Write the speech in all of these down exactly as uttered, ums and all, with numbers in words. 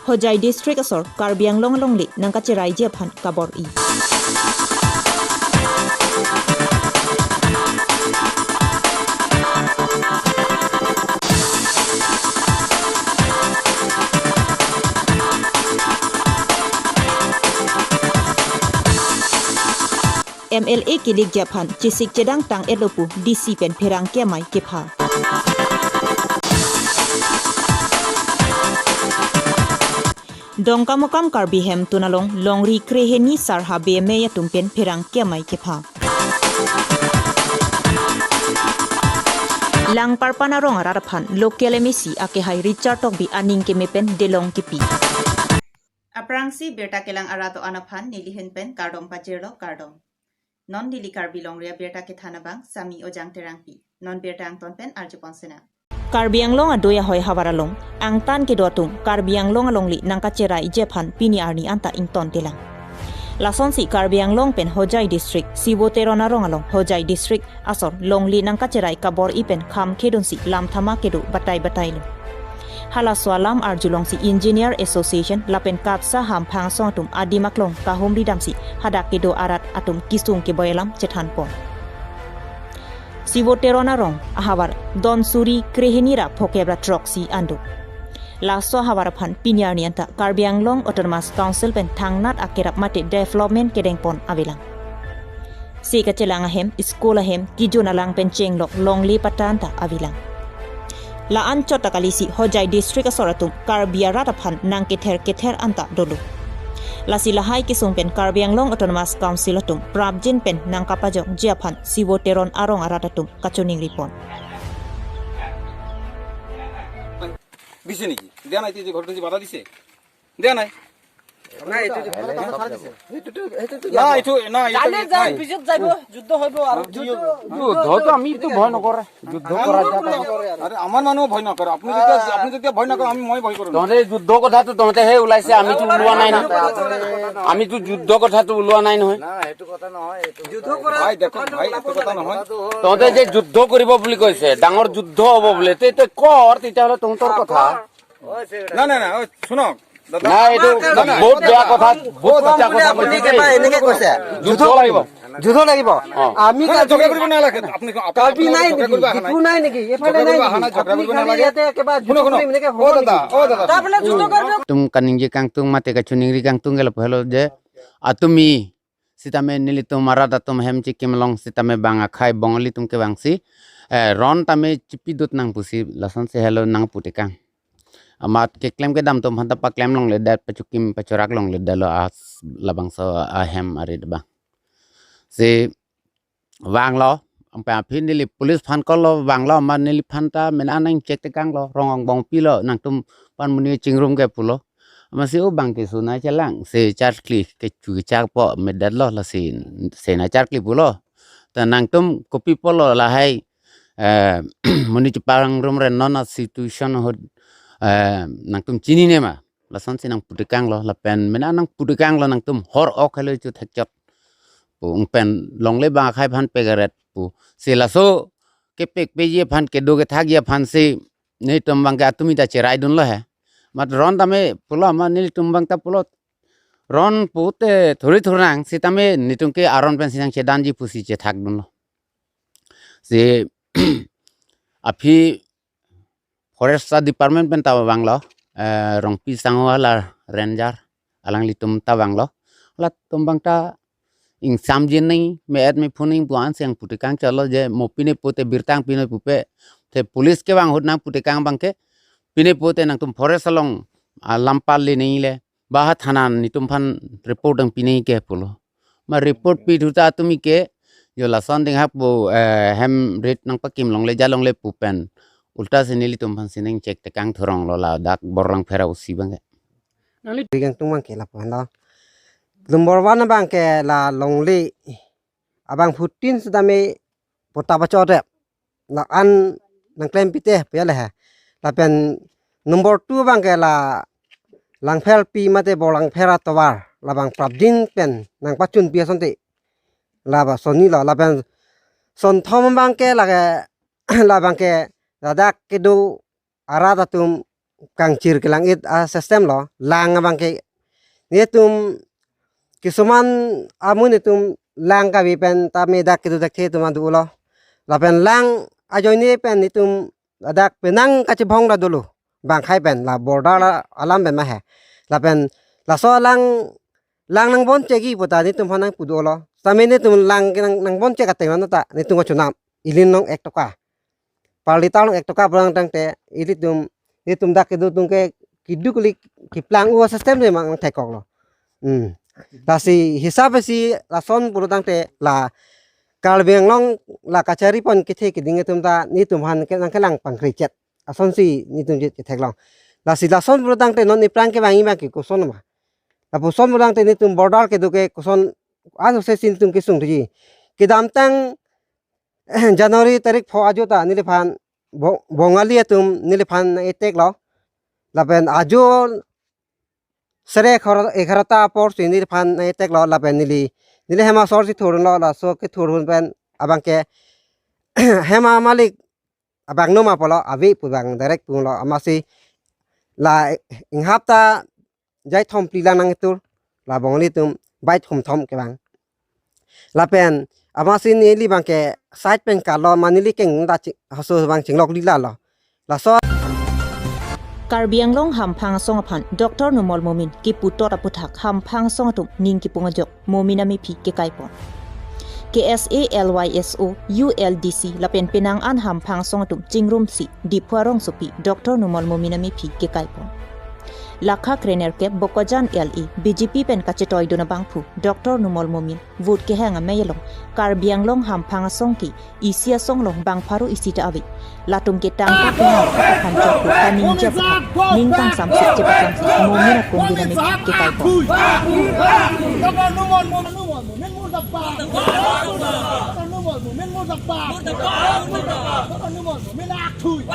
Hojai District asor Karbi Anglong alongle nangkacheraiji aphan kabor-i. M L A kelikji aphan chesik chedang tang-etlo pu D C pen pherangke amei kepha. Dongkamukam Karbi Hemtun along longri krehini sar habe amei atum pen pherangke amei kepha. Langparpan arong arat aphan local M A C akehai Richard Tokbi aning keme pen delong kipi. Aphrangsi birta kelang arat do-an aphan nelihin pen kardom pajirlo, kardom. Non neli Karbi Longri Abirta kethan abang Sami Ojang Terangpi. Non birta angton pen arjupon sena. Karbi Anglong adoi ahoi havar along angtan kedo atum Karbi Anglong alongle nangkacheraiji aphan pini arni anta ingtontelang. Lasonsi Karbi Anglong pen Hojai District, Sivo Teron arong along Hojai District asor longle nangkacherai kabor-i pen kham khedunsi lam thama kedo batai batailo. Halaso alam arjulongsi Engineer Association lapen KAPSA hamphang asong atum adim aklong kahumri damsi hadak kedo arat atum kesung keboi alam chethanpon. Sivo Teron arong ahavar don suri krehini ra phokep ra throksi an do. Laso ahavar aphan pini arni anta Karbi Anglong Autonomous Council pen thangnat akerap mate development kedengpon avelang. Se kachelang ahem, school ahem, kejun alang pen chenglok longle patan ta avelang. La-an chot ta kalisi Hojai District asor atum Karbi arat aphan nangkether kether anta dolo. Lasi lahai kesung pen Karbi Anglong Autonomous Council atum prapjin pen nangkapajokji aphan Sivo Teron arong arat atum kachoningripon. দিছে নেকি? দিয়া নাই, এই যে ঘৰটো যে বাধা দিছে, দিয়া নাই। নাই, এইটো যে ঘৰত আমাৰ চাৰা দিছে। না, এইটো, না, এইটো কালি নাই। যায়, পিছত যাব, যুদ্ধ হ'ব আৰু। যুদ্ধ, যুদ্ধ, যুদ্ধ, আমি এইটো ভয় নকৰে। যুদ্ধ কৰা যায়। আৰে, আমাৰ মানুহ ভয় নকৰে। আপুনি যেতিয়া, আপুনি যেতিয়া ভয় নকৰে, আমি, মই ভয় কৰোঁ। তহঁতে যুদ্ধ কথাটো তহঁতেহে ওলাইছে, আমিতো ওলোৱা নাই নহয়। আমিতো যুদ্ধ কথাটো ওলোৱা নাই নহয়। না, সেইটো কথা নহয়, এইটো যুদ্ধ কৰা ভাই, দেখক কথাটো ভাই, এইটো ওলাব কথা লাগে। নহয়। তহঁতে যে যুদ্ধ কৰিব বুলি কৈছে, ডাঙৰ যুদ্ধ হ'ব বোলে, তে, তে কৰ, তেতিয়াহ'লে তহঁতৰ কথা। না, না, না, ঐ, শুনক, দাদা। নাই, এইটো না, না, বহুত বেয়া কথা, বহুত মিছা কথা কৈছে। এনেকে, এনেকে কৈছে। যুদ্ধ লাগিব। যুদ্ধ লাগিব। অ। আমি নাই, কালি ঝগড়া কৰিব নালাগে। আপুনি, আপুনি কাৰ্বি ঝগড়া নাই নেকি? কৰিব অহা নাই। ডিফু নাই নেকি? এইফালে ঝগড়া নাই কৰিব অহা নেকি? নাই, ঝগড়া আপুনি কৰিব খালি নালাগে। ইয়াতে একেবাৰে শুনক, যুদ্ধ শুনক। কৰিম, এনেকে হ'ব tum নেকি? Tum kaningje kangtung mate kachiningri kangtung ke lapu helo je atumi sitame nelitum arat atum hem chikim along sitame bang akhai Bongali atum kevangsi, eh, ron tame chipidut nang pusi lasonsi helo nangputekang. Amat keklem kedam atum aphanta paklem longledet, pachukim pachurak longledetlo as labangso ahem arit abang. Si vanglo, angpa aphi neli police aphan call lo, vanglo, amat neliphanta mena nangchek tekanglo, rong angbong pilo, nangtum pan monit chingrum ke pulo. Amatsi o bang keso nangchelang, si charkli kechu chakpo medetlo, lasi si nangcharkli pulo. Ta nangtum kopi apotlo lahai, eh, monit chepangrum ren non a situation ahut, eh, nangtum chinine ma. Lasonsi nangputekanglo, lapen mena nangputekanglo, nangtum hor ok helo chu thekchot pu, pen longle bang akhai aphan pegeret pu. Si laso kepekpeji aphan, kedo kethakji aphansi nelitum bang ke atumi ta cheraidunlo he. Mat ron tame pulo, amat nelitum bang ta pulo, ron pute thuri thurnang, sitame netum ke aron pensi nangchedanji pusi chethakdunlo. Si aphi Forest Department pen ta vanglo, eh, Rongpi Sangho hala ranger, alanglitum ta vanglo. Latum bang ta ingsamji nangji, me-et mephun nangji pu ansi nangputekang chalo je mo pine pute birta pine pupe, te police kevang ahut nangputekang bang ke, pine pute nangtum forest along, ah, lam pali nangjile, ba ha thana netum aphan report nangpi nangji ke pulo. Ma report pi thuta atumi ke, yo lason dinghak pu, eh, hem rit nangpakim longle ja longle pu pen. Ulta si nelitum aphansi nangchek tekang thuronglo ladak Borlangpher a-O C bang ke. Nangli kangtung bang ke lapu henlo. Number one bang ke la longle abangphutin sitame patta pachot-et. La an nangklempi te pu ya le he. Lapen number two bang ke la Langpherpi mate Borlangpher atovar labang prapjin pen nangpachunpi asonte. Laba sonni lo, lapen sonthom bang ke lake labang ke ladak kedo arat atum kangchir kelang-it a-system lo, lang abang ke netum kisuman amu netum lang kave pen tame dak kedo dak the atum adu lo. Lapen lang ajoine pen netum ladak penang kachebong ta dolo. Bang khai pen la border la alam pen ma he. Lapen laso lang, lang nangbon chegi puta netum aphan nangpu dolo. Tame netum lang nang, nangbon chek ateng lo ta netum kachonam. Ilin along ek toka. Per litre along ek toka pulang tangte ilitum, netum dak kedo atum ke keduk kali keplang u a-system si mang thek kok lo. Hmm. Lasi hisap si lason pulo tangte la Karbi Anglong la kachari pon kethe keding atum ta netum aphan ke nangkelang pangkri chet. Asonsi netum chet ketheklong. Lasi lason pulo tangte non iphrang kevang abang ke koson ma. Lapuson pulo tangte netum border kedo ke koson aso se si netum kesung thuji. Kedamtang January tarik pho ajo ta neliphan Bo-, Bongali atum neliphan attack lo. Lapen ajo sere egharo, egharo ta apor si neliphan attack lo lapen neli, neli hem asor si thurdun lo, laso kethurdun pen abang ke hem amalik abang numa pulo ave pu abang direct pulo amatsi la inghap ta jai thom phli lang nangketur, la Bongali atum bai thom thom kevang. Lapen amatsi neli abang ke side pen kalo ma neli keng ta chi-, haso abang chinglok lila lo. Laso Karbi Anglong Hamphang Asong aphan Doctor Numal Momin kipu tot aputhak Hamphang Asong atum ning kipung ajok Momin amephi kekai pon. K S A L Y S O, U L D C lapen penang an Hamphang Asong atum chingrumsi Diphu arongsopi Doctor Numal Momin amephi kekai pon. Lakha krenerkep Bokajan L A B J P pen kachetoidun abangphu Doctor Numal Momin vote kehang amei along Karbi Anglong Hamphang Asong ke isi asong along bang pharo isi ta ave. Latum ke tangka penang aphan chokpo kaningje aphan ning kangsam sik chepaklang Momin akongdun amephi kekai pon.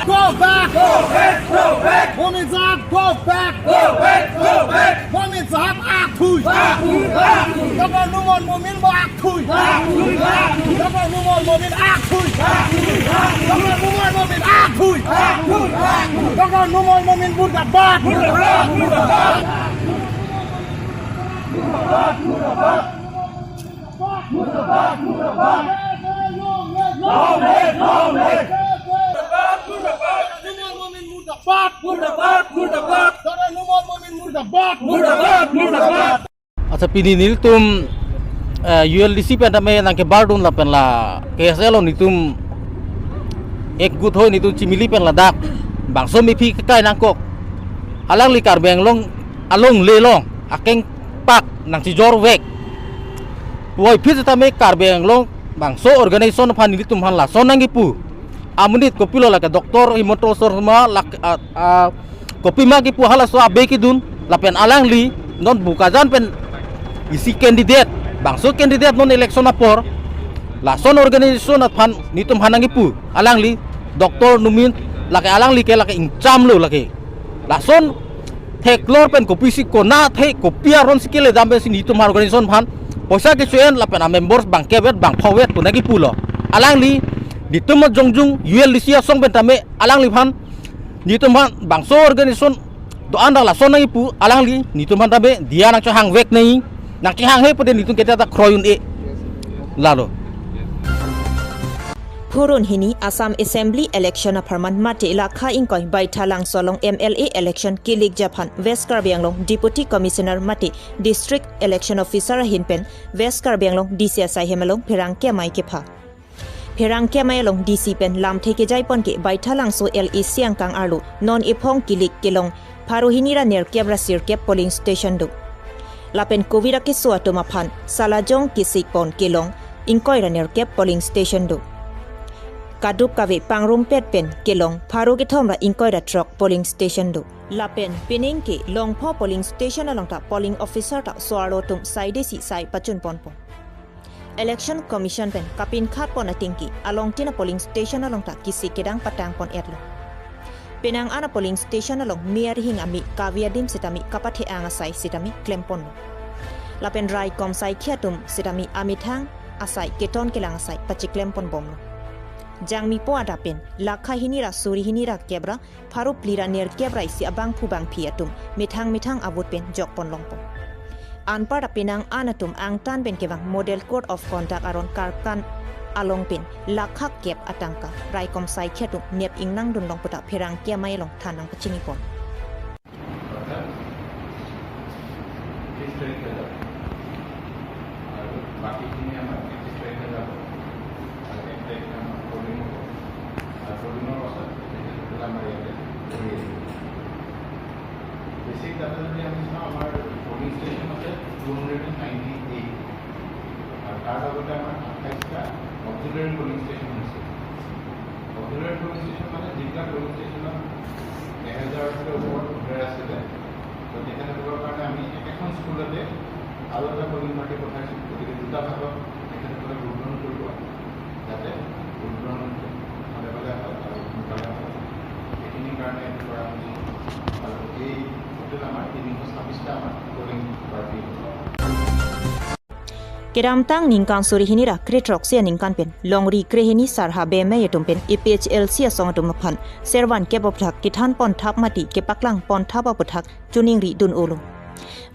Go back! Go back! Go back! Go back! Go back! Go back! Momin Sahab akthui! Akthui! Akthui! Momin Sahab akthui! Akthui! Akthui! Doctor Numal Momin bo akthui! Akthui! Akthui! Doctor Numal Momin akthui! Akthui! Akthui! Doctor Numal Momin akthui! Akthui! Akthui! Doctor Numal Momin murdabad! Murdabad! Murdabad! Murdabad! Murdabad! Long live! Long live! Murdabad! Murdabad! Numal Momin murdabad! Murdabad! Murdabad! Doctor Numal Momin murdabad! Murdabad! Murdabad! Accha, pini nelitum, eh, U L D C pen tame nangkebardun lapen la K S A lo netum ek gut hoi netum chimili pen ladak bangso mephi kekai nangkok. Alangli Karbi Anglong alongle along akengpak nangchijorvek. Puvoiphit setame Karbi Anglong bangso organization aphan nelitum aphan lason nangkipu. Amonit kopilo lake Doctor Himanta Biswa Sarma lake, ah, ah, kopima kipu halaso abe kedun lapen alangli non Bokajan pen isi candidate, bangso candidate non election apor lason organization aphan netum aphan nangkipu. Alangli Doctor Momin lake alangli ke lake ingchamlo lake. Lason theklor pen kopisi konat he kopi aron si keledam pensi netum aphan organization aphan poisa kecho-en lapen a-members bang kevet bang phovet pu nangkipulo. Alangli netum ajongjung U L D C asong pen tame alangliphan netum aphan bangso organization do-an dak lason nangkipu alangli netum aphan tame diya nangchehangvek nai nangchehanghe pute netum keta ta kroi un-e. Lalo. Phurun hini Assam Assembly election apharman mate lakha ingkoi Baithalangso along M L A election kilikji aphan West Karbi Anglong Deputy Commissioner mate District Election Officer ahin pen West Karbi Anglong D C asai hem along pherangke amei kepha. Pherangke amei along D C pen lamthe kejai pon ke Baithalangso L A C angkang arlo non ephong kilik kelong pharo hini ra nerkep ra sirkep polling station do. Lapen Covid akeso atum aphan salajong kisik pon kelong ingkoi ra nerkep polling station do. Kaduk kave pangrumpet pen kelong pharo kethom ra ingkoi ra throk polling station do. Lapen pining ke Longpho polling station along ta polling officer ta so-arlo atum saide si sai pachun ponpo. Election Commission pen kapinkhat pon ateng ke alongtin a-polling station along ta kisik kedang patang pon-etlo. Penang an a-polling station along me arihing ame kave adim sitame kapathe-ang asai sitame klem ponlo. Lapen raikom saikhi atum sitame amethang asai keton kelang asai pachiklem pon bomlo. Jangmipo adap pen lakha hini ra suri hini ra kep ra pharo phli ra nerkep ra isi abangphu bangphi atum methang methang avote pen jokpon longpo. Anparta penang an atum angtan pen kevang Model Code of Conduct aron Karkan along pen lakha kep atangka raikom saikhi atum nep ingnangdun long puta pherangke amei along than nangpachinipon. অৰ্থাৎ ত্ৰিছ তাৰিখে যাব। আৰু বাকীখিনি আমাৰ একত্ৰিছ তাৰিখে যাব। আৰু এক তাৰিখে আমাৰ পলিং হ'ব। আৰু পলিঙৰ পাছত তেখেতসকলে আমাৰ ইয়াতে ঘূৰি আহিব। বেচিক ডাটা যদি আমি চাওঁ, আমাৰ পলিং ষ্টেচন আছে two hundred and ninety eight. আৰু তাৰ লগতে আমাৰ আঠাইছটা অক্সিলাৰী পলিং ষ্টেচন আছে। অক্সিলাৰী পলিং ষ্টেচন মানে যিবিলাক পলিং ষ্টেচনত এহেজাৰতকৈ ওপৰত ভোটাৰ আছিলে, তো তেখেতসকলৰ কাৰণে আমি একেখন স্কুলতে আৰু এটা পলিং পাৰ্টি পঠাইছোঁ। গতিকে দুটা ভাগত তেখেতসকলে ভোটগ্ৰহণ কৰিব, যাতে ভোটগ্ৰহণ ভালে ভালে হয় আৰু সোনকালে হয়। সেইখিনিৰ কাৰণে এইটো কৰা হৈছে। আৰু এই টোটেল আমাৰ তিনিশ ছাব্বিছটা আমাৰ পলিং পাৰ্টি হ'ব। Kedamtang ningkan suri hini ra krethrok si aningkan pen longri krehini sar ha B M I atum pen A P H L C asong atum aphan servan kep aputhak kethan pon thap mati kepaklang pon thap aputhak choningri dun olo.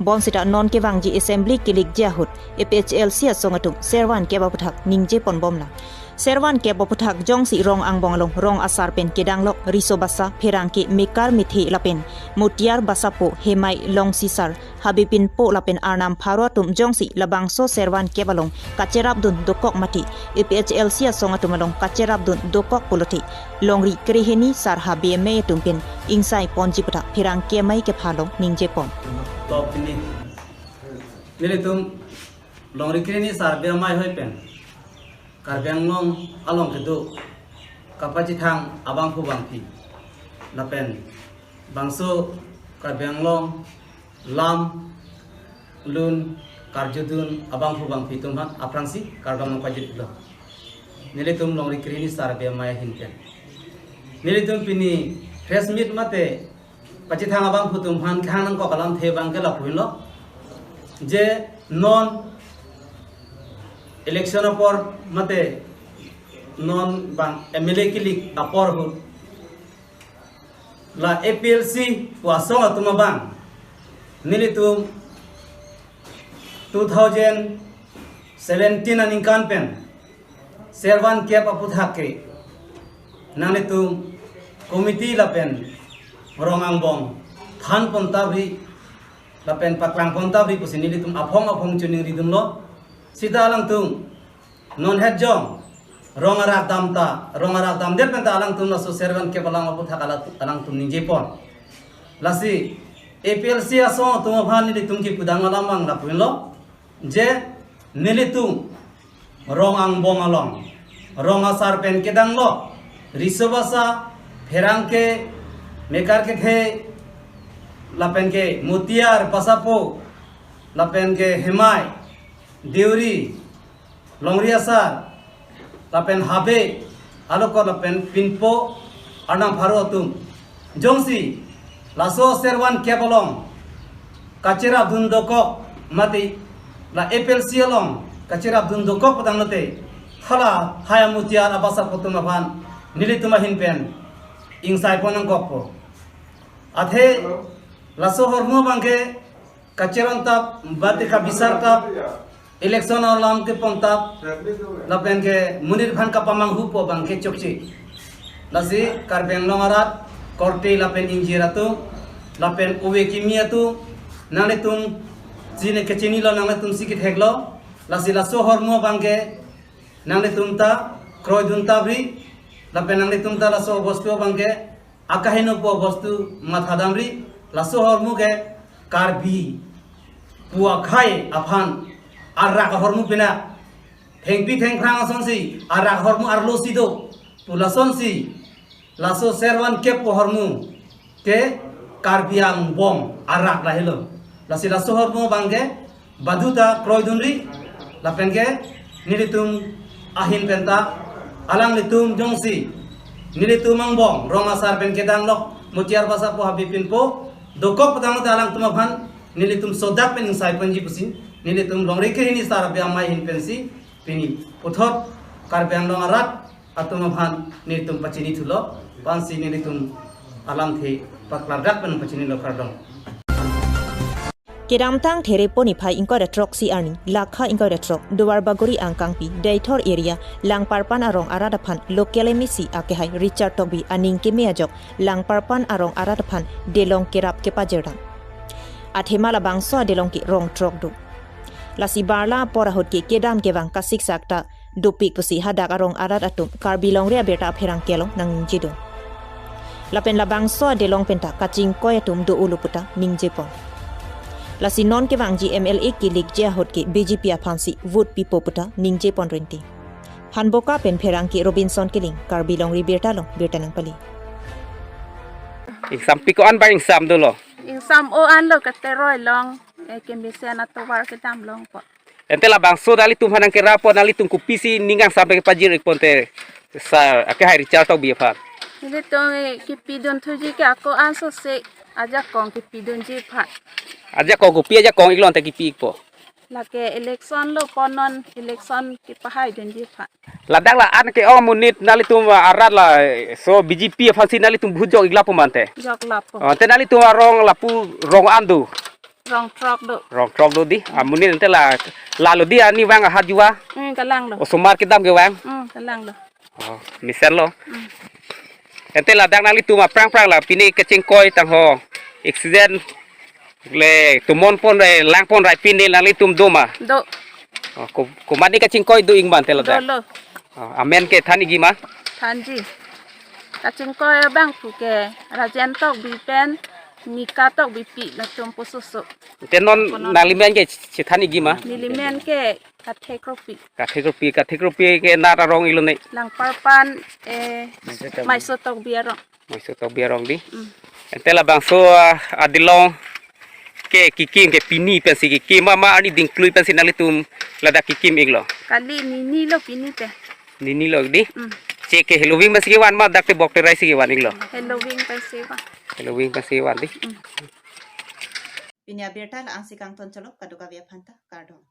Bonsita non kevangji assembly kelikji ahut A P H L C asong atum servan kep aputhak ningje pon bomlang. Servan kep aputhak jongsi rong angbong along rong asar pen kedanglok riso basa pherangke mekar methe lapen mutiar basapo hemai longsisar habepinpo lapen arnam pharo atum jongsi labangso servan kep along kacherapdun dokok mati A P H L C asong atum along kacherapdun dokok pulote longri krehini sar ha B M I atum pen ingsai ponji puthak pherangke amei kepha along ningje pon. Top ini. Nelitum longri krehini sar B M I ahoi pen Karbi Anglong along kedo kapachethang abangphu bangphi lapen bangso Karbi Anglong lam lun karjudun abangphu bangphi atum aphan aphrangsi kardom nangpajutlo. Nelitum longri krehini sar B M I ahin pen nelitum pini press meet mate pachethang abangphu atum aphan kehang nangkok alamthe abangke lapu-inlo, je non election apor mate non bang M L A kelik apor ahut la A P L C pu asong atum abang nelitum two thousand seventeen aningkan pen servan kep aputhak ke nanglitum committee lapen rong angbong than pon tapri lapen paklang pon tapri pusi nelitum aphong aphong choningri dunlo. Sita alangtum non het jong rong arak dam ta, rong arak damdet pen ta alangtum laso servan kep alam aputhak alang, alangtum ningje pon. Lasi A P L C asong atum aphan nelitum kipudam alam abang lapu-inlo, je nelitum rong angbong along rong asar pen kedanglok riso basa pherangke mekar kethe lapen ke mutiar basapo lapen ke hemai deuri longri asar lapen habe alokot lapen pinpo arnam pharo atum jongsi laso servan kep along kacherapdun dokok mati la A P L C along kacherapdun dokok putanglote hala haya mutiar abasapo atum aphan nelitum ahin pen ingsai pon nangkokpo. Athe laso ahormu abangke kacheron tap, bate kabisar tap, election alam kepon tap, lapen ke monit aphan kapamanghupo abangke chokche. Lasi Karbi Anglong arat, korte lapen ingjir atum, lapen ove kimi atum, nanglitum chini kechinilo, nanglitum si ketheklo, lasi laso ahormu abangke nanglitum ta kroidun tapri, lapen nanglitum ta laso bostu abangke akaheno pu bostu mathadamri, laso ahormu ke Karbi pu akhei aphan arak ahormu pina, thengpi thengphrang asonsi arak ahormu arlosi do pu lasonsi laso servan kep pu ahormu ke Karbi angbong arak lahelo. Lasi laso ahormu abangke baduta kroidunri, lapen ke nelitum ahin penta alanglitum jongsi nelitum angbong rong asar pen kedanglok mutiar basapo habepinpo dokok putanglote alangtum aphan nelitum sodak pen ingsai ponji pusi nelitum longri krehini sar B M I ahin pensi pini puthot Karbi Anglong arat atum aphan nelitum pachini thulo, pensi nelitum alamthe paklardak pen pachinilo, kardom. Kedamtang Therepo niphai ingkoi ra throk isi arni, Lakha ingkoi ra throk, Duarbagori angkangpi, Deithor area, Langparpan arong arat aphan, local M A C akehai Richard Tokbi aning keme ajok, Langparpan arong arat aphan delong kerap kepajirdam. Athema labangso adelong ke rong throk do. Lasi barla apor ahut ke kedam kevang kasiksak ta dopik pusi hadak arong arat atum Karbi Longri Abirta apherangke along nangningje do. Lapen labangso adelong penta kachingkoi atum do-olo puta ningjepon. Lasi non kevangji M L A kelikji ahut ke B J P aphansi vote pipo puta ningjepon renti. Hanboka pen pherangke Robinson Killing, Karbi Longri Abirta along birta nangpali. Ingsam pi ko-an ba ingsam dolo? Ingsam o-an lo, kateroi long, eh, kemesen atovar kedam longpo. Ante labangso nanglitum aphan nangkerappo, nanglitum kopisi ning angsam pepajir-ikpo ante, sir, akehai Richard Tokbi aphan? Nelitum, eh, kipidun thuji ke ako ansose ajakong kipidunji aphan. Ajakong kopi ajakong-iklo ante kipi-ikpo? Lake election lo, ponon election kepahaidunji aphan. Ladak la-an ke-ong amonit nanglitum arat laso B J P aphansi nanglitum vote jok-ik lapo ma ante? Jok lapo. Oh, ante nanglitum arong lapu rong an do? Rong throk do. Rong throk do dei. Amonit ante la, lalo dei, arnivang ahat juva? Hmm, kalanglo. Osomar kedam kevang? Hmm, kalanglo. Oh, mesenlo. Hmm. Ante ladak nanglitum aphrang aphrang la pine kachingkoi tangho accident le tomonpon, eh, langpon rai pine nanglitum do ma? Do. Oh, ko-, komatne kachingkoi do-ik ma ante ladak? Dolo. Oh, amen ke than-ikji ma? Thanji. Kachingkoi abangphu ke Rajen Tokbi pen Mika Tokbipi latum pososo. Ante non, konon, nanglimen ke chethan-ikji ma? Nelimen ke Kathek Rongpi. Kathek Rongpi, Kathek Rongpi ke nat arong-iklo ne? Langparpan, eh, Maiso Tokbi arong. Maiso Tokbi arong dei. Mm. Ante labangso, ah, adelong ke kekim ke pini pensi kekim ma, ma arni dingklui pensi nanglitum ladak kekim-iklo? Kali, nini lo pini te. Nini lo dei? Mm. Che ke heloving pensi kevan ma, dak tebok terai si kevan-iklo? Heloving pensi van. Heloving pensi van dei. Mm. Pini abirta la-ansi kangton cholo, kadokave aphanta kardom.